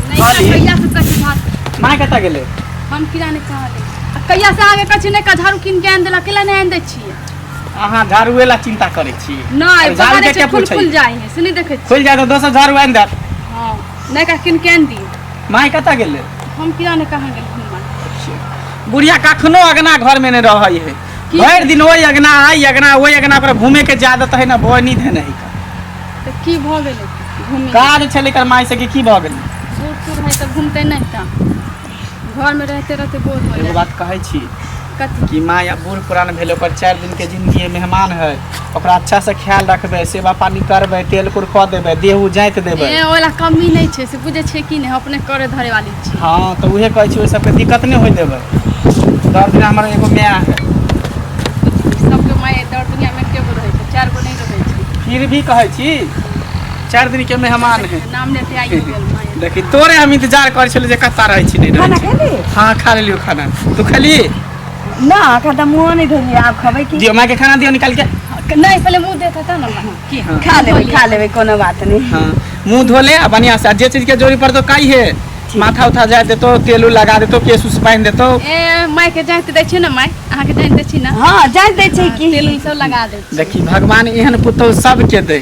नहि कहली? कहिया से तक झाड़ू माय कतऽ गेलै हम किरा नहि कहले आ कहिया से आगे कहै छी नहि का झाड़ू कीन के आनि देला केला नहि आनि दै छियै अहाँ झाड़ुए ला चिंता करै छी नहि और झाड़ू पता के नहि के छै खुल पूछै खुल जाइ है से नहि देखै छी खुलि जाय तऽ दोसर झाड़ू आनि देत हँ नहि का कीन के आनि दियौ माय कतऽ गेलै हम किरा नहि कहाँ गेल घुमऽ बुढ़िया कखनो अगना घर में नहीं रहै है की? भरि दिन ओहि अगना आई अगना ओहि अगना पर घूमे के जादत है ना बोनी धे नहीं तऽ की भऽ गेलै घूमे काज छलै एकर माय से कि की भऽ गेलै बूढ़ सूढ़ है तऽ घूमते नहि तऽ घरमे रहते रहते बोर हो एगो जाए बात कहै छी कथी कि माय आब बूढ़ पुरान भेल ओकर 4 दिन के जिंदगी मेहमान है, ओकरा अच्छा से ख्याल रखबै, सेवा पानी करबै, तेल कुर कऽ देबै, देह उह जाँति देबै। ए ओला कमी नहि छै से बुझै छियै कि नहि, अपने करे धरे वाली छी। हँ तऽ उहे कहै छी, ओहि सबके दिक्कत नहि होइ देबै। 10 दिन हमर एगो माय है। सबके माय दर दुनियामे एके गो रहै छै, चारि गो नहि रहै छै। फिर भी कहै छी 4 दिन के मेहमान है। नाम लेते आइयो गेल माय। देखी तोरे हम इंतजार करै छलियै जे कतऽ रहै छी नहि रहै खाना छी। खेली? हँ खा लेलियौ खाना। तू खेली? ना एखन तऽ मुँहो नहि धोलियै, आब खबै की। दियौ माय के खाना दियौ निकाल के। नहि पहिले मुँह देते तब ने माय। की हाँ। खा लेबै, खा लेबै, कोनो बात नहि। हाँ मुँह धो ले आ बढ़िया से, आ जे चीज के जरूरी पड़तो काई है, माथा उथा जाय देतो, तेल उल लगा देतो, केस उस बांधि देतो। ए माय के जाइत दै छी ने माय, अहाँके जाइत दै छी ने? हँ जाइत दै छै की। तेल उल सब लगा दै छी। देखी भगवान एहन पुतोह सबके दे।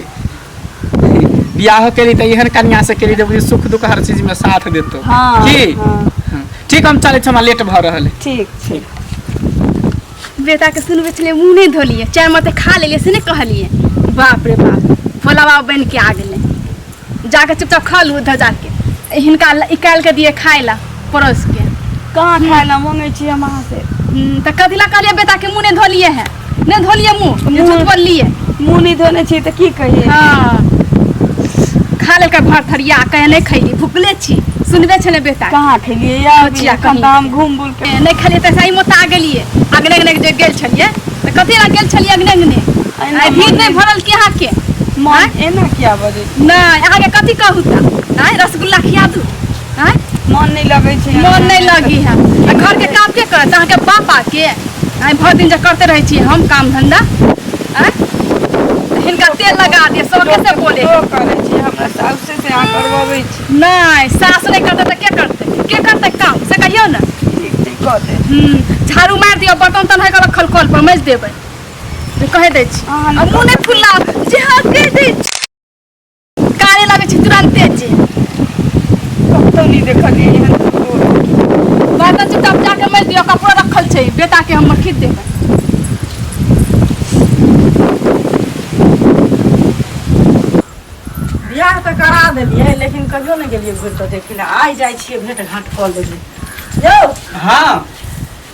बियाहो केली तऽ एहन कन्या से केली जे बुझी सुख दुख हर चीज में साथ देतो। हाँ, की? हाँ। हाँ। ठीक हम चलै छी, हमरा लेट भऽ रहल है। ठीक छै। बेटा के सुनबै छलियै मुँह नहि धोलियै, चारि मते खा लेलियै से नहि कहलियै। बाप रे बाप, भोला बाबा बनि के आ गेलै। जाके चुपचाप खा लू उधर जाके, हिनका निकालि के दियै खाय ला परोस के। कहाँ खाय ला मांगै छी हम अहाँ से? तऽ कथी ला कहलियै बेटा के मुँह नहि धोलियै है, नहि धोलियै मुँह, जे झूठ बोललियै। मुँह नहि धोने छी तऽ की कहियै? हँ खा लेलकै भर थरिया, कहे नहि खैली, भुखले छी, सुनबे छलै बेटा। कहाँ खेलियै या बचिया एखन कहीं। तऽ हम घूम बुल के नहि खेलियै तऽ सही मोता गेलियै। अगने अगने जे गेल छलियै तऽ कथी ला गेल छलियै अगने अगने? एना आइ भीड़ नहि भरल की अहाँके? मन एना किया बजै छी? नहि अहाँके कथी कहू तऽ आँय रसगुल्ला खिया दू? आँय मन नहि लगै छै। मन नहि लगी है। आ घरके काम के करत? अहाँके पापा के? आँय भरि दिन जे करते रहै छी हम काम धंधा। आँय हिनका तेल लगा दिअ, सबके से बोले। ओ करै छी हमरा साउसे से अहाँ करबबै छी। नहि सास नहि करतै तऽ के करतै? के करतै काम से कहियौ ने। ठीक ठीक कऽ दे। झाड़ू मारि दियौ, बर्तन तन है रखल कल पर मजि देबै जे कहि दै छी। अहाँ आ मुँह नहि फुल्ला जे हँ कहि दै छी, कारे लगै छै तुरन्ते जे। कतौ नहि देखलियै एहन फोटो। बर्तन चुपचाप जाके मजि दियौ, कपड़ो रखल छै बेटाके हमर खींच देबै। बियाह तऽ करा देलियै लेकिन कहियो नहि गेलियै घुरि कऽ देखै लए। आइ जाइ छियै भेंट घाँट कऽ लेबै। यौ हँ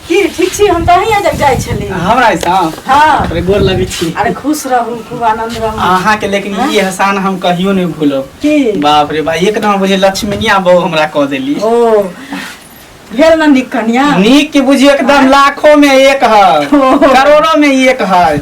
की ठीक छी? हम तऽ अहीं लग जाइ छली। हमरा ऐसा? हँ। अरे गोर लगै छी। अरे खुश रहू, खूब आनंद रहू। अहाँ के लेकिन ई एहसान हम कहियो नहीं भूलब। की? बाप रे बा, एकदम बुझे लक्ष्मीनिया बहू हमरा कऽ देली। ओ भेल ना नीक कनिया? नीक के बुझियो एकदम लाखों में एक है, करोड़ों में एक है।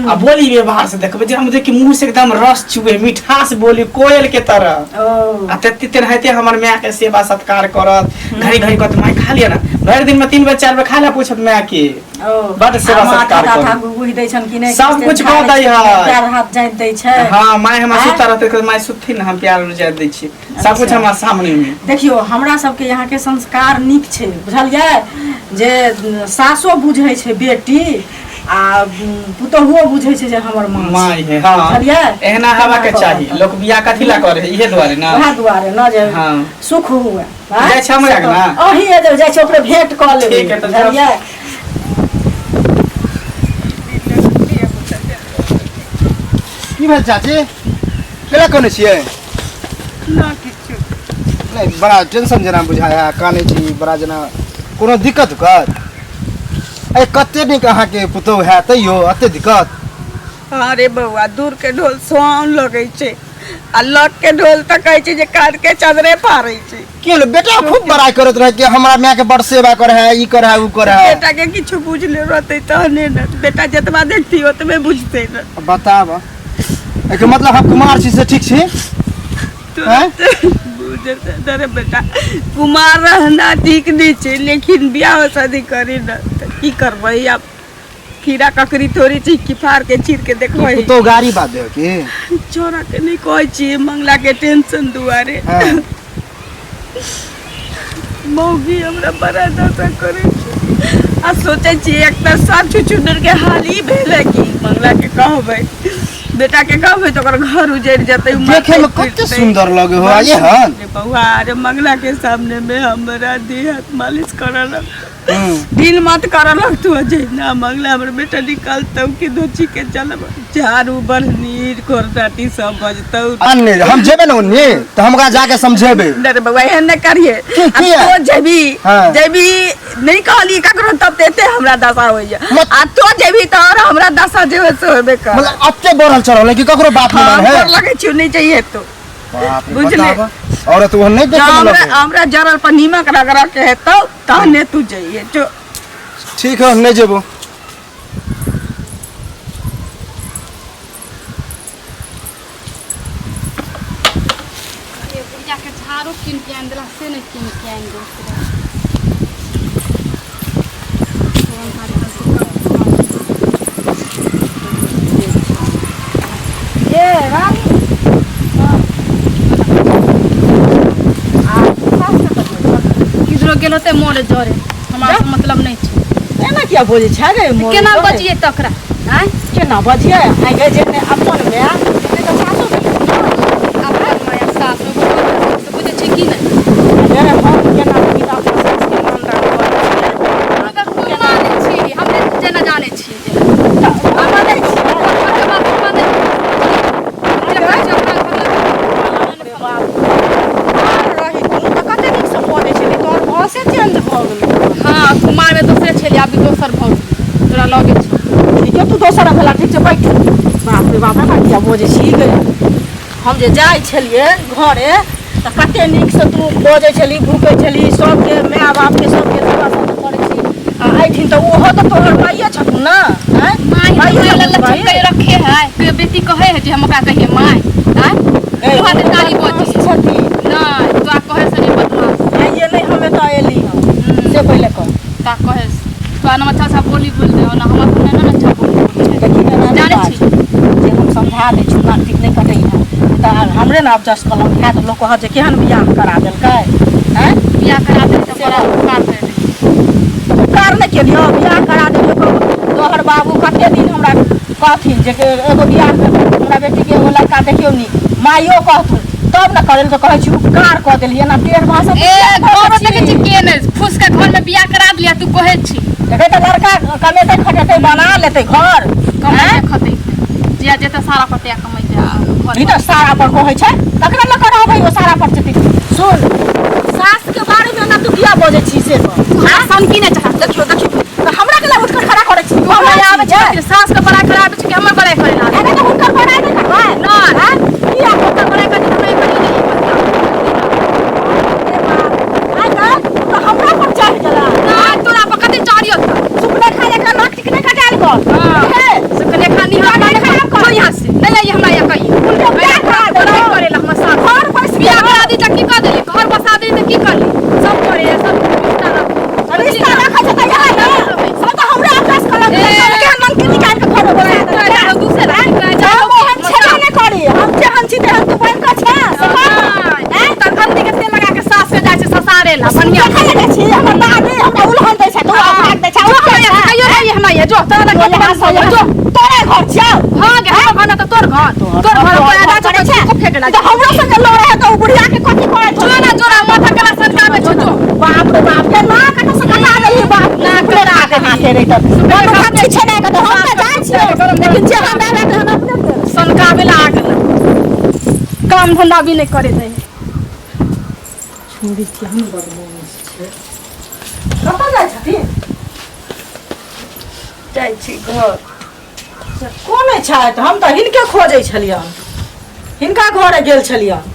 आ बोली व्यवहार से देखबै जे हम देखी मुंह से एकदम रस चुए, मिठास बोली कोयल के तरह। ओ आ तेते तेनाहिते हमर माय के सेवा सत्कार करत, घड़ी घड़ी कहत माय खा लिअ ना, भरि दिन में 3 बेर 4 बेर खा ले पूछत माय के। ओ बड सेवा आ माथा सत्कार ताथा करत। गुगुहि दै छन कि नहि? सब कुछ कऽ दै है। पैर हाथ जाइत दै छै। हाँ माय हमरा आँय? सुता रहते माय सुतथिन, हम प्यार उर जाइत दै छियै सब कुछ हमरा सामने में। देखियौ हमरा सबके यहाँ के संस्कार नीक छै बुझलियै, जे सासो बुझै छै बेटी आ पुतोहुओ बुझै छै जे हमर माँ माय है। हाँ बुझलियै? एहना हेबा के तेना चाही। करत। लोक बियाह कथी ला करे है? इहे दुआरे ना। वएह दुआरे न जे हाँ। सुख हुए। जाइ छै हमरा अंगना? अहीं एजौ जाइ छै ओकरे भेंट कऽ लेबै। ठीक है, तऽ जाउ। बुझलियै? की भेल चाची, केना कनै छियै? ना किछु नहि, बड़ा टेंशन जेना बुझाय है, कानै छी बड़ा जेना कोनो दिक्कत उक्कत? अरे कते नीक अहाँके पुतोहु है तैयो एते दिक्कत? अरे बौआ, दूर के ढोल सोहावन लगै छै आ लग के ढोल तऽ कहै छै जे कान के चदरे फाड़ै छै। की होलै? बेटा खूब बड़ाई करैत रहे कि हमरा माय के बड़ सेवा करे है, ई करे है, ऊ करे है। बेटा के किछु बुझले रहतै तहने ने, बेटा जतबा देखती ओतबे बुझतै ने। बताब, एकर मतलब हम कुमार छी से ठीक छी? हैं? बुझते रे बेटा, कुमार रहना ठीक नहीं छै, लेकिन बियाह शादी करी न तऽ की करबै आब? खीरा ककड़ी थोड़ी छै कि फाड़ के चीर के देखबै। पुतोह गाड़ी बात दे की? छोरा के नहीं कहै छियै मंगला के टेंशन दुआरे। हाँ। मौगी हमरा बड़ा दशा करै छै आ सोचै छियै एक तऽ सब छुछुनर के हाल ई भेल है कि मंगला के कहबै, बेटा के कहबै तऽ ओकर घर उजड़ि जेतै। देखे में कते सुंदर लगे हो ये हन। रे बौआ, अरे मंगला के सामने में हमरा देह हाथ मालिश करऽ लगतौ, दिल मत करऽ लगतौ जहिना मंगला हमर बेटा निकलतौ कि दोची के चलब, झाड़ू बढ़नी खोरटाटी सब बजतौ। अन्ने हम जेबे न ओन्ने तऽ हम ओकरा जाके समझेबे। अरे बौआ एहन नहि करिहे। की- आ किया? तो जेबी हाँ। जेबी नहीं कहली ककरो तब तऽ एते हमरा दशा होइया, आ तो जेबी तऽ और हमरा दशा जे होय से होबे कर। मतलब अते बढ़ल चढ़ल है कि ककरो बाप नहीं हाँ, माने है। गोर लगै छियौ, नहीं चाहिए तो। बाप रे, बुझले। बताबऽ। औरत ओहन नहीं जँ देखे में हमरा लगे। हमरा जरल पर नीमक रगड़ के हेतौ तहने तू जइहे जो। ठीक है, हम नहीं जेबो। ये बुढ़िया के झाड़ू कीन के आनि देला से नहि कीन के आनि देलकै रहए। ए रानी, आ सास कतऽ गेल? किधरो गेल होतै मोरे जरे, हमरा से मतलब नहि छै। एना किया बजै छै गे मोरे केना जरे? बजियै तकरा? आँय? केना बजियै? आइ गे जे नहि अपन माय से तऽ सासो भेलै ने। अपन माय सासु से बुझै छै कि नहि? गे हम केना पिता अपन सासके मान दान करै छियै? हम तऽ तू मानै छी, हम जेना जानै छी जेना। तऽ हम मानै छियै। अपना बाप मानै छी। जे कहै छै अपना घर लग। बाप रे बाप। कुमार रही तू तऽ कते नीकसँ बजै छली, तोहर भाषे चेंज भऽ गेलौ। हाँ, कुमारमे दोसरे छलियै, अभी दोसर भऽ गेलियै। तोरा लगे छौ। ठीके तू दोसर भेला, ठीक छै बैठ। बाप रे बाप, एना किया बजै छी गे? हम जे जाइ छलियै घरे तऽ कते नीकसँ तू बजै छली, भूकै छली, सबके माय बापके सबके सेवा सब करै छी, आ एहिठिन तऽ ओहो तऽ तोहर माइए छथुन ने? आँय? माय माइए माय छथुन लल्ला माइ? छक्कै रखे है, कोई बेटी कहे है जे हम ओकरा कहिए माय? आँय? ए, तोहर तऽ ताली बदमाश बजी। छथिन। नहि, तोरा कहे से नहीं बदमाश। आइए नहि हम एतऽ एली हँ से पहिले कह। तोरा कहे से तोरा न अच्छा अच्छा बोली बोल दे ना, हमरा तो नहि ने अच्छा बोली बोल दे। देखी ने नानी, जानै बात छी। जे हम समझा दै छी नाक टीक नहि कटै है तऽ हमरे ने अब जस कलम खायत, लोक कहत जे केहन बियाह करा देलकै। आँय? बियाह करा दे तऽ बड़ा उपकार कर दे। उपकार नहि केलियौ, बियाह करा देलियौ। तोहर बाबू कते दिन हमरा कहथिन जे एगो बियाह हमरा बेटीके एगो लड़का देखियौ नीक, माइयो कहथुन तब ने करेल, तऽ कहै छी उपकार कऽ देलियै ना टेढ़ भाषा। ए घरो देखै छी के नहि फूस के घर में बियाह करा दिया तू कहे छी। देखै तऽ लड़का कमेतै खटेतै बना लेतै घर। कमेतै खटेतै जिया जेतै सारा पटिया कमेतै आ घर। ई तऽ सारा पर कहै छै, तकरा लऽ कऽ रहबै ओ सारा पर छथिन। सुन, सास के बारे में ना तू किया बजै छी से सब? हमरा सनकी नहि चाहत। देखियौ देखियौ तऽ हमरा के उठ कऽ खड़ा करै छी? तू हमरा आबै छै सास के बड़ाई कराबै छै कि हमर बड़ाई करे ला? अरे तऽ हुनकर बड़ाई नहि करबै? नहि। आँय? किया हुनकर बड़ाई करै हमरा ई कहियो नहि पता। आइ काल्हि तऽ हमरा पर चढ़ि गेला। नहि, तोरा पर कते चढ़ियो था। सुपने खा लेकर नाक टिक नहि कटायल कर। हाँ। हे, सुकने खानी हम नहीं खराब कर। जो यहाँ से नहीं आई हमरा यहाँ कहियो। हुनकर बियाह करा बड़ाई देलहुँ। करे ला हमर सास। घर बसि बियाह गेलौ। करा दी तऽ की कऽ देली? घर बसा देली तऽ की करली? सब करे सब रिश्ता रख। रिश्ता रखै छै तऽ इएह ने। सब तऽ हमरे अभ्यास करल। ए। केहन मन के निकालि कऽ घर में बसा देलकै। दूसरे रात हम ओहन छेबे नहि करी, हम जेहन छी तेहन तू बनि कऽ छे से कह। तरखंडी के तेल लगा के सास के जाइ छै ससारे ला बढ़िया। देखै लए जाइ छी, हमर दादी हमरा उलहन दै छै, तू भाग दै छै। जो हमरा यहाँ कहियो नहीं हमरा यहाँ जो तोरा जो लग यहाँ से जो। तोरे घर छियौ। हाँ गे, हमर घर ना तऽ तोर घर, तोर घर पर आधा करै छै छै। को फेट ला। तऽ हमरो संगे लड़ै है तऽ ओ बुढ़िया के कथी करै जो ना जो ना माथा केना सनकाबै छौ जो। बाप रे बाप के नाक कतऽ से कटा देलही बाप? नाक कटा देलही। हाथे रे तऽ कोनो बात नहि छै ने, तऽ हम तऽ जाइ छियै, लेकिन जे हमरा रहतै हम अपने देबै। सनकाबै ला आ गेल, काम धंधा भी नहि करे दै। छौड़ी केहन बदमाश छै। कतऽ जाइ छथिन? जाइ छी घर। से कोने छथि? हम तऽ हिनके खोजै छलियनि, हिनका घरे गेल छलियनि।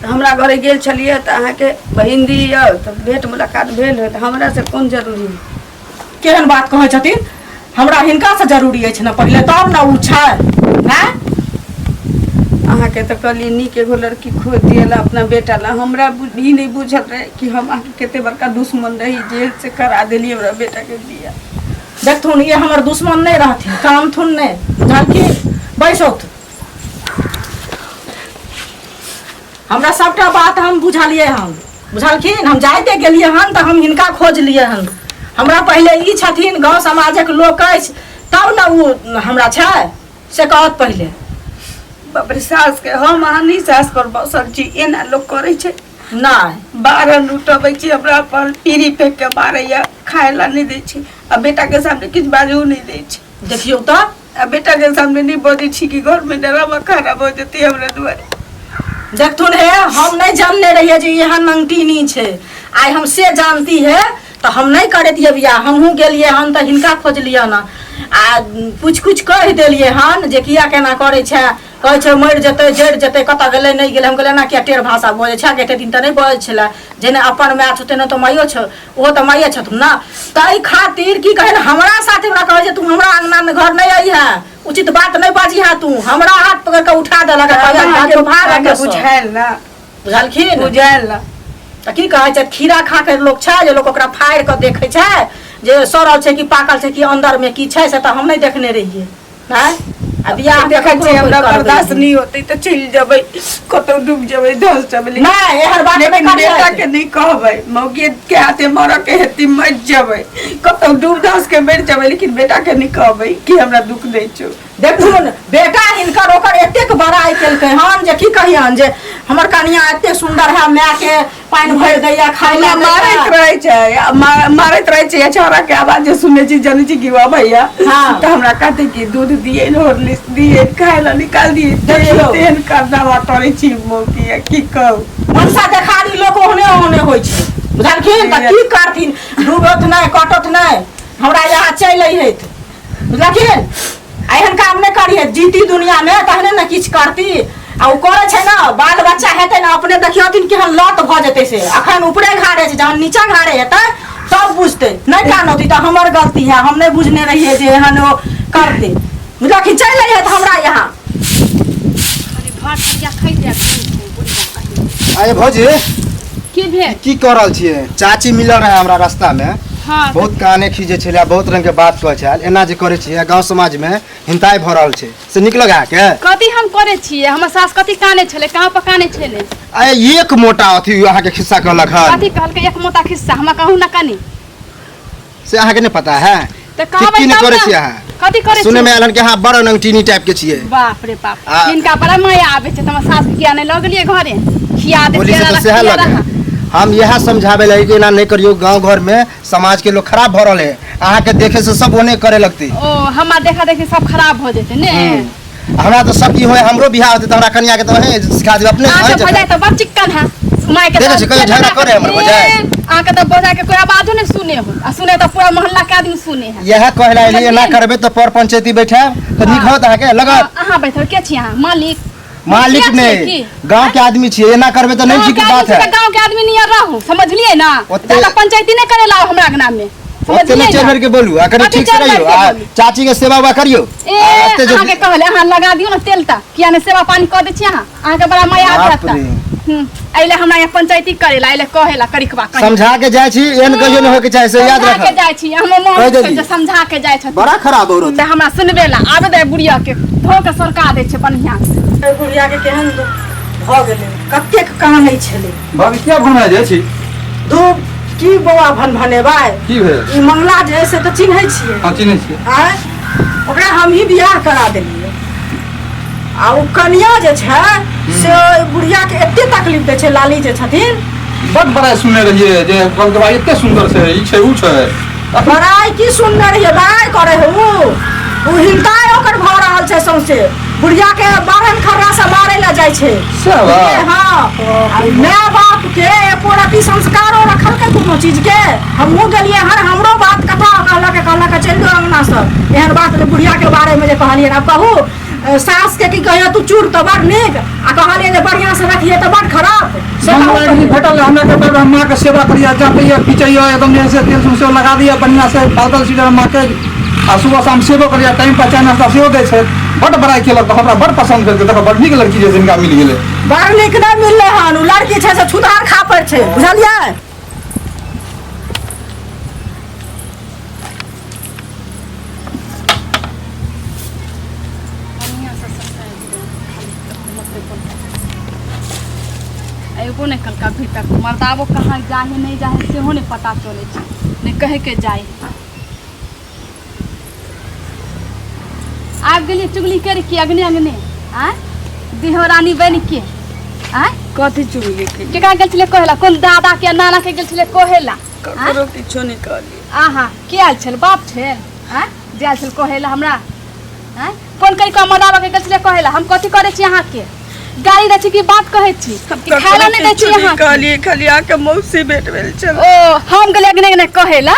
हमरा घरे गेल छलियै तऽ अहाँके बहिन दी यऽ तऽ भेंट मुलाकात भेल होत, हमरा से कोन जरूरी? केहन बात कहै छथिन? हमरा हिनकासँ जरूरी अछि ने पहिले, तब ने ओ छै। आँय? अहाँके तऽ कहलियै नीक एगो लड़की खोज दिअ अपना बेटा ला। हमरा ई नहि बुझल रहै कि हम अहाँके कते बड़का दुश्मन रही, जेल से करा देलियै हमरा बेटाके बियाह। देखथुन ई हमर दुश्मन नहि रहथिन कानथुन नहि बुझलखिन बैसौथ हमरा सबटा बात हम बुझलियै हन बुझलखिन हम जाइते गेलियै हन तऽ हम हिनका खोजलियै हन हमरा पहिले ई छथिन गाँव समाजक लोक अछि तब ने ओ हमरा छै से कहत पहिले बाप रे सास के हम अहाँ नहि सास पर बसल छी एना लोक करै छै नहि बारह लुटबै छी हमरा पर पीढ़ी फेंक के मारैया खाय ला नहि दै छै आ बेटा के सामने किछु बाजू नहि दै छै देखियौ तऽ आ बेटा के सामने नहीं बजै छी कि घर में डरामा खराब हो जेतै हमरा दुआरे देखथुन हे हम नहीं जानने रहिए जे एहन नंगटीनी छै आइ हम से जानती है तऽ हम नहीं करैतियै बियाह हमहूँ गेलियै हन तऽ हिनका खोजलियै हन आ कुछ कुछ कहि देलियै हन जे किया केना करै छै कहै छै मरि जेतै जरि जेतै कतऽ गेलै नहि गेलै हम कहलियै एना किया टेढ़ भाषा बजै छै एते दिन तऽ नहि बजै छलै जेना अपन माय छौ तेना तऽ माइयो छौ ओहो तऽ माइये छथुन ने ताहि खातिर की कहै ने हमरा साथे हमरा कहै छै तू हमरा अङ्गनामे घर नहि अइहे उचित बात नहि बाजिहे तू हमरा हाथ पकड़ कऽ उठा देलक आ कहलक, अहाँके भागो भाग अहाँके एतऽसँ। बुझायल ना बुझलखिन बुझायल ना तऽ की कहै छै खीरा खा के लोक छै जे लोक ओकरा फाड़ि कऽ देखै छै जे सड़ल छै कि पाकल छै कि अन्दरमे की छै से तऽ हम नहि देखने रहियै आँय आ बियाह देखै ककरो छियै हमरा कोइ करबै बर्दाश्त नहि। नहीं होतै तऽ चलि जेबै कतौ डूब जेबै धस जेबै लेकिन नहि एहन बात नहि लेकिन करियै। बेटा के नहीं कहबै मौगी के हाथे मरऽ के हेतै मरि जेबै कतौ डूब धस के मरि जेबै लेकिन बेटा के नहीं कहबै कि हमरा दुख दै छौ देखथुन बेटा हिनकर ओकर एतेक बड़ाइ केलकै हन जे की कहियन जे हमर कनिया एतेक सुन्दर है माय के पानि भरि दैया खाय हमरा ला मारैत रहै छै आ मारैत रहै छै छौड़ा के आवाज जे सुनै छी जनै छी कि वाह भैया हाँ। तऽ हमरा कहते कि दूध दिए हॉर्लिक्स दिए खाय ला निकाल दिए देखियौ। तेहन करनावा करै छी मौकी की कहू मनसा देखारी लोक ओहने ओहने होइ छै बुझलखिन तऽ की करथिन डूबत नहि कटत नहि हमरा यहाँ चलि अइहथि बुझलखिन आ एहन काम नहि करिहे जीती दुनियामे तहने ने किछु करती आ ओ करै छै ने बाल बच्चा हेतै ने अपने देखियथिन केहन लत भऽ जेतै से अखन ऊपरे घारे छै जहन नीचा घारे हेतै तब बुझतै नहि कानौती तऽ हमर गलती है हम नहि बुझने रहियै जे एहन ओ करतै बुझलखिन चलि अइहथि हमरा यहाँ अरे भर थरिया खैते आ बुढ़िया कहियो। अरे भौजी की भेल की कऽ रहल छियै चाची मिलल रहे हमरा रास्ता में हाँ बहुत काने खींचे छलै बहुत रंग के बात कहै छल एना जे करै छियै गाँव समाज में हिंताइ भऽ रहल छै से नीक लगे अहाँके कथी हम करे छियै हमर सास कथी काने छलै कहाँ पर काने छलै अरे एक मोटा अथी अहाँके खिस्सा कहलक हन कथी कहलकै एक मोटा खिस्सा हमरा कहू ना कनी से अहाँके नहि पता है तऽ कि कहबै की नहि तब करै ने। छियै अहाँ कथी करै सुनै में छियै आयल हन कि अहाँ बड़ नंगटीनी टाइप के छियै बाप रे बाप आ- हिनका बड़ा माया आबै छै तऽ हमर सास के किया नहि लऽ गेलियै घरे खिया दे बोली से तऽ सएह लगे हम इएह समझाबै लगे कि एना नहि करियौ गाँव घर में समाज के लोग खराब भऽ रहल है अहाँके देखे से सब ओने करे लगतै ओ हमरा देखा देखी सब खराब भऽ जेतै ने हमरा तऽ सब की होय हमरो बियाह होतै तऽ हमरा कनिया के तऽ अहें सिखा देब अपने अहाँके अहें भऽ जाय जकाँ। तऽ बड़ चिक्कन है माय के देखै तऽ छी, कहियो झगड़ा करे हमर भौजाइ? ए, अहाँके तऽ भौजाइ के कोई आवाजो नहि सुने हो आ सुने तऽ पूरा मोहल्ला के आदमी सुने है इएह कहै लए एलियै एना बुझलियै? करबै तऽ पर पंचायती बैठायब तऽ नीक होत अहाँके लगत अहाँ बैठल के छी अहाँ मालिक मालिक मुखिया छियै नहि की? गांव के आदमी छियै एना करबै तऽ नहि गाँव ठीक के बात आदमी है छी तऽ गाँव के आदमी नियर रहू समझलियै ना ओते- ज्यादा पंचायती नहि करे लाओ हमरा अंगना में ओते नहि समझलियै चढ़ ना के बोलू आ कनि कथी ठीक से चढ़ि रहियौ के आ बोलू? चाची के सेवा उवा करियौ ए आ एते जे अहाँके कहले अहाँ लगा दियौ ने तेल तऽ किया नहि सेवा पानी कऽ दै छी अहाँ अहाँके बड़ा माया बाप आबि रे। एहिले हमरा यहाँ पंचायती करेला एहिले कहेला करिकबा कहीं समझा के जाइ छी एहन कहियो नहि होय के चाही से याद समझा के रखब जाइ छी हमर कहि मोन देली। छै जे समझा के जाइ छथिन बड़ा खराब औरत तऽ हमरा सुनबे ला आबे दे बुढ़िया के धो के सरका दै छै बढ़िया से एहि बुढ़िया के केहन दुख भऽ गेलै कतेक कानै छलै भाभी किया भनभना जाइ छी धू की बौआ भनभनेबै की भेल ई मंगला जे है से तऽ चिन्है छियै हँ चिन्है छियै आँय ओकरा हमही बियाह करा देलियै आ ओ कनिया जे छै से ओहि बुढ़िया के एते तकलीफ दै छै लाली जे छथिन बड बड़ाइ सुनने रहियै जे कहलकै भाई एते सुन्दर छै ई छै ऊ छै अखन बड़ाइ की सुनने रहियै बड़ाइ करे है ऊ ऊ हिनकाय ओकर भऽ रहल छै सौंसे बुढ़िया के बारहन खर्रा से मारे ला जाइ छै सएह बात? हँ आ माय बाप के एको रति संस्कारो रखलकै कोनो चीज के हमहूँ गेलियै हन हमरो बात कथा कहलक कहलक चलि जो अंगना से एहन बात जे बुढ़िया के बारे में जे कहलियै आब कहू सास के की कहियो तू चूर तऽ बड़ नीक आ कहलियै जे बढ़िआँ से रखियै तऽ बड़ खराब से कहू हमरा एक दिन भेटल हमरा के कहबै माँ के सेवा करिया जातैया पीचैया एकदम जे से तेल सुन लगा दिया बढ़िया से बादल सीधर माँ के आ सुबह शाम सेवो करिया टाइम पर चाय नाश्ता सेहो दै छै बड बड़ाइ केलक तऽ हमरा बड पसन्द भेल देखो बड नीक लड़की जे जिनका मिल गेलै बड़ नीक नहि मिललै हन ओ लड़की छै से छुतहर खापर छै बुझलियै एगो नहि कलका अभी तक मर्दाबो कहाँ जाइ है नहि जाइ है सेहो नहि पता चलै छै नहि कहैके जाइ है। आबि गेलियै चुगली करि के अगने अगने आँय देहो रानी बनि के आँय कथी चुगली के केकरा गेल छलै कहै ला कोन दादा के नाना के गेल छलै कहै ला ककरो किछो नहि कहलियै आहा के आयल छल बाप छल आँय जे आयल छल कहै ला हमरा आँय कोन करि कऽ मर्दाबा के गेल छलै कहै ला हम कथी करै छी अहाँके गाली दै छी कि बात कहै छी कि खाय ला नहि दै छी अहाँके कहलियै खाली आके मौसी भेट भेल छल ओ हम गेलियै अगने अगने कहै ला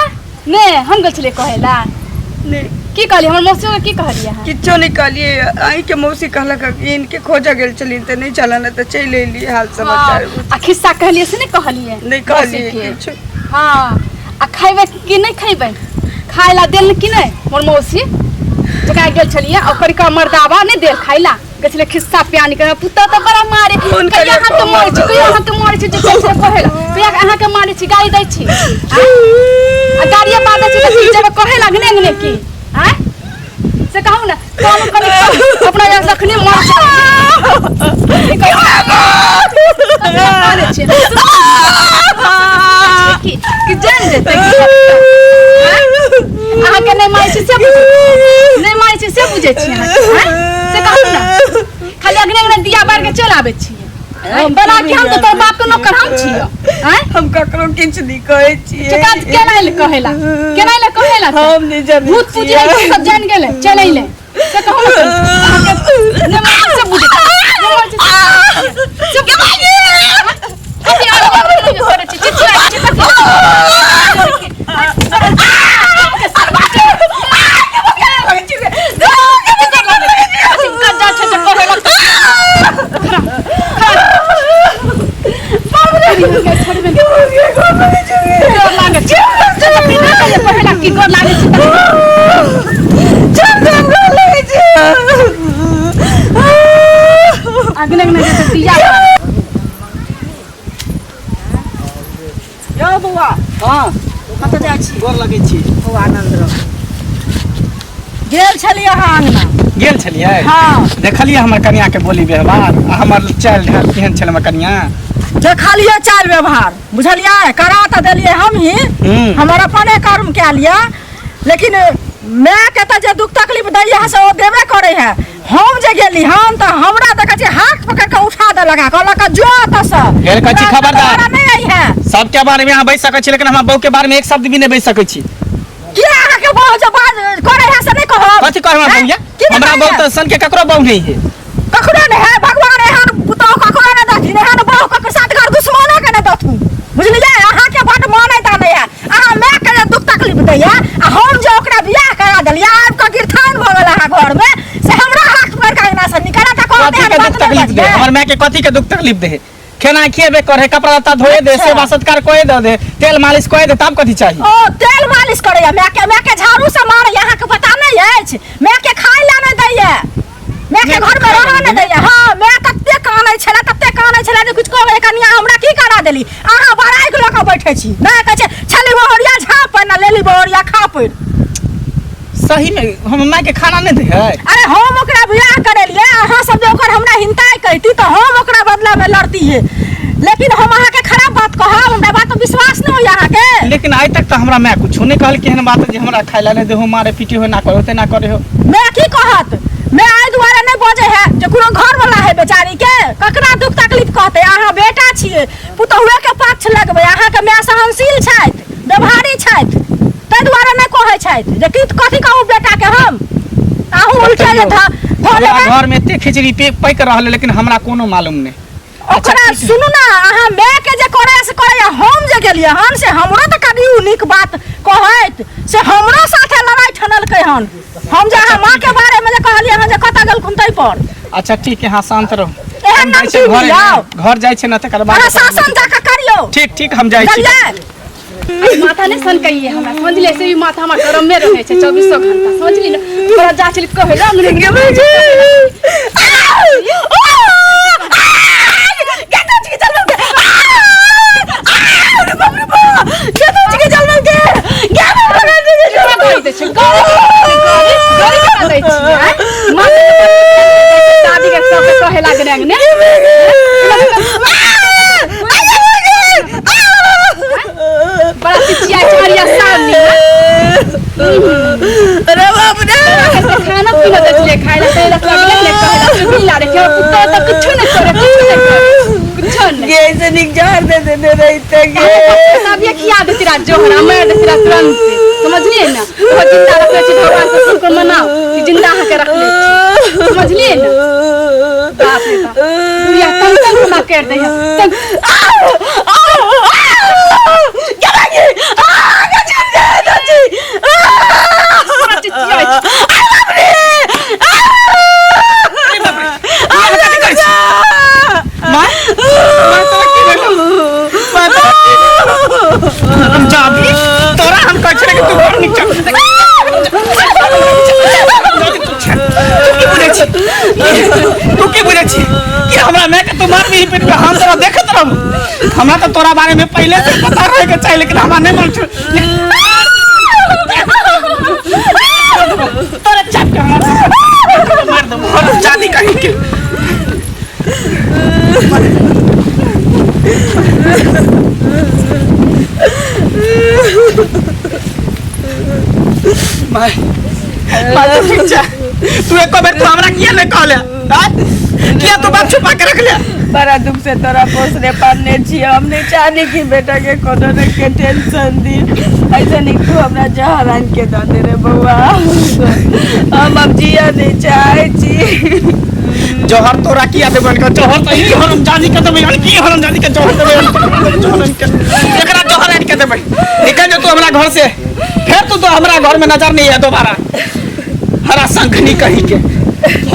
ने हम गेल छलियै कहै ला नहि की कहलियै हमर मौसियो के की कहलियै अहाँ किछो नहि कहलियै अहीँके मौसी कहलक कि इनके खोजऽ गेल छलियै तऽ नहि चलल तऽ चलि एलियै हाल समाचार हँ, आ खिस्सा कहलियै से नहि कहलियै नहि कहलियै मौसी के। किछो हँ आ खैबै कि नहि खैबै खाय ला देल कि नहि मोर मौसी जकरा गेल छलियै ओकर का मर्दाबा नहि देल खाय ला गेल छलियै खिस्सा प्यानी कर पुतह तऽ बड़ा मारे फोन कहिया करियै अहाँके मारै छी कहिया अहाँके मारै छी जे गेल छलियै कहै ला कहिया अहाँके मारै छी गाली दै छी आँय? आ गाड़िए मार दै छी तऽ की जेबै कहै ला अगने अगने की आँय से कहू ने कम कनि कम अपना यहाँ रखने मर कि कि जान जेतै कि अहाँके नहि मानै छी से बुझै नहि मानै छी से बुझै छी अहाँ से कहू ने खाली अगने अगने दिया बार के चलि आबै छियै बना के हम तऽ तोर बाप के नौकर हम छियै आँय हम ककरो किछु नहि कहै छियै चका केना ले कहेला केना ले कहेला हम नहि जानै भूत पूजे छियै। सब जान गेलै चल अइले से कहू ने अहाँके नहि मानै से बुझै नहि मानै छी से बुझै कथी करै छी चिचिया छी कथी कज्जा छै जे कहेला गोर लागै छै पहला की गोर लागै छै अगने अगने जेतै दिया यौ बौआ हँ कतऽ जाइ छी गोर लगै छी खूब आनन्द रहू गेल छलियै अहाँ अङ्गना गेल छलियै हँ देखलियै हमर कनिया के बोली व्यवहार आ हमर चालि ढाल केहन छल हमर कनिया देखलियै चालि व्यवहार बुझलियै करा तऽ देलियै हमही हूँ। हमर अपने कर्म कए लिअ लेकिन मायके तऽ जे दुख तकलीफ दैया से ओ देबे करै है हम जे गेली हन तऽ हमरा देखै छियै हाथ पकड़ि कऽ उठा देलक है कहलक जो एतऽसँ फेर कहै छी खबरदार। तोरा नहि आई है सबके बारे में अहाँ बजि सकै छी लेकिन हमरा बहू के बारे में एक शब्द भी नहि बजि सकै छी किया अहाँके बहू जे बाज करै है से नहि कहब कथी कहब हमरा हैं? बहू की हमरा नहि बहू कहैया? तऽ सन के ककरो बहू नहीं है ककरो नहि है भगवान एहन पुतोह ककरो नहि देथिन एहन बहू ककरो साथ घर दुश्मनो के नहि देथुन बुझलियै अहाँके बड मानै तानै है अहाँ माय के जे दुख तकलीफ दैया आ हम जे ओकरा बियाह करा देलियै आबि कऽ गिरथान भऽ गेल अहाँ घरमे से हमरा हाथ पकड़ि कऽ अंगना से निकाला तऽ कहत कथी एहन के बात दुख नहि तकलीफ दे बजियै। हमर माय के कथी के दुख तकलीफ दे खेना खिएबे करे कपड़ा लत्ता धोए दे अच्छा। सेवा सत्कार कोए दे दे तेल मालिश कोए दे तब कथी चाहिए ओ तेल मालिश करैया माय के माय के झाड़ू से मारैया अहाँके पता नहि अछि माय के खाय लए नहि दैया माय के घर में रहऽ नहि दैया हँ माय तते कानै छलै तते कानै छलै जे किछु कहबै कनिया हमरा की करा देली अहाँ बड़ाइक लऽ कऽ बैठे छी नहि कहै छै छली बहरिया झाँप ने लेली बहरिया खा पड़ि सही में हम माय के खाना नहीं दे है अरे हम ओकरा बियाह करेलियै अहाँ सब जे ओकर हमरा हिंताइ कहती तऽ हम ओकरा बदला में लड़तियै लेकिन हम अहाँके खराब बात कहब हमरा बात पर विश्वास नहि होइए अहाँके लेकिन आइ तक तो हमरा माय कुछो नहीं कहल एहन बात जे हमरा खाय ला नहीं देहो मारे पीटे हो ना करे होते ना करे हो मैं की कहत मैं एहि दुआरे नहि बजै है जे कोनो घर वाला है बेचारी के ककरा दुख तकलीफ कहतै अहाँ बेटा छियै पुतहुए के पक्ष लगबै अहाँके माय सहनशील छथि व्यवहारी छथि ताहि दुआरे नहि कहै छथि जे की कथी कहू बेटा के हम अहूँ उल्टे जे धऽ हमरा लेबै घर में एते खिचड़ी पे पकि रहल है, लेकिन हमरा कोनो मालूम नहीं ओकरा सुनू ना अहाँ माय के जे करे से करे हम जे गेलियै हन से हमरो तऽ कभी उ नीक बात कहैत से हमरो साथे लड़ाइ ठनलकै हन हम जे अहाँ माँ के बारे में जे कहलियै हन जे कतऽ गेलखुन ताहि पर अच्छा ठीक है हाँ शांत रहो एहन हम जाइ नाम छियै की घर लियौ घर जाइ छियै ना तकर बाद अहाँ शासन जाकऽ करियौ ठीक ठीक हम जाइ छी बुझलियै माथा नहि सनकैये हमरा समझलियै से भी माथा हमर गरमे रहै छै चौबीसो घंटा समझली ने तोरा जा चलि कहै ला अंगने गाड़ी दै छै गाड़ी गाड़ी गाड़ी केना दै छियै आँय? माथा दादी के सबके कहे लागने अंगने अरे बाप रे खाना पीना दै छलियै खाय लए तै लए लगले ने कहै लए चुगली रे के पुतोह तऽ कुछो नहि करे कुछो नहि करे कुछो नहि गे ऐसे निक जहर दे देने रहिते गे तबिए खिया देती रहा जोहरा मारि देती रहा तुरंत समझलियै ने ओहो जिंदा रखले छी भगवान से सबके मनाओ कि जिंदा अहाँके रखले छी समझलियै ने बाप रे बाप बुढ़िया तंग तंग हमरा करि दैया तंग पूरा चिचियाइ छै। माय माय तोरा की भेलौ माय तोरा की भेलौ हम जाबी तोरा हम कहै छियै कि तू बड़ नीक छौ तू की बुझै छी तू की बुझै छी कि हमरा माय के तू मारबी पीट के हम तोरा देखैत रहब हमरा तऽ तोरा बारे में पहिले से पता रहे के चाही लेकिन हमरा नहीं मालूम छल तोरा चाप के हमरा मार देबो हम जानी कहीं के माय माय तू ठीक छै तू एको बेर तू हमरा किया नहीं कहले आँय? किया तू बात छुपा के रख ले बड़ा दुख से तोरा पोसने पालने छी हम नहीं चाहनी कि बेटा के कोनो रंग के टेंशन दी ऐसे नहीं तू हमरा जहर आन के दऽ दे रे बौआ हम अब जिया नहीं चाहे छी जहर तोरा किया देबन के जहर तऽ ई हरमजादी के देबै यानी की हरमजादी के जहर देबै जहर आनि के एकरा जहर आनि के देबै निकल जो तू हमरा घर से फिर तू तो हमरा घर में नजर नहीं है दोबारा हरा शंखनी कही के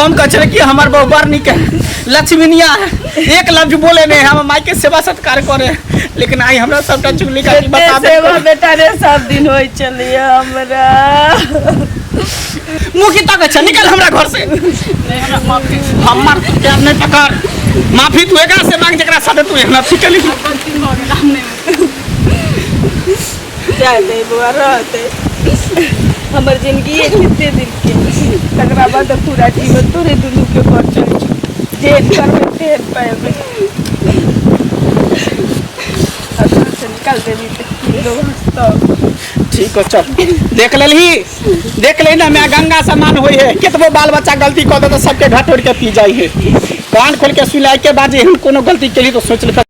हम कहै छलै कि हमर बहु बड़ नीक है लक्ष्मीनिया है एक लफ्ज बोले नहीं हम माई के सेवा सत्कार करे लेकिन आई हमरा सबटा चुगली का बता दे सेवा बेटा रे सब दिन होइ छलियै हमरा मुँह की ताकै छै निकल हमरा घर से हमर तू प्यार नहीं पकड़ माफी तू एकरा से मांग जकरा साथे तू एहना अथी केली जाय दे बौआ रहते हमर जिंदगी कते दिन के तकरा बाद पूरा जीवन तोरे दुनू के बचल छौ जेहन करबै तेहन पेबै घर से निकाल देबी तऽ की लोग हँसतौ ठीक हो चल देख लेलही देख ले ना मैं गंगा समान होई है केतबो बाल बच्चा गलती कऽ दे तऽ सबके घटोर के पी जाइ है कान खोल के सुलाइ के बाद एहन कोनो गलती केली तो सोच ले।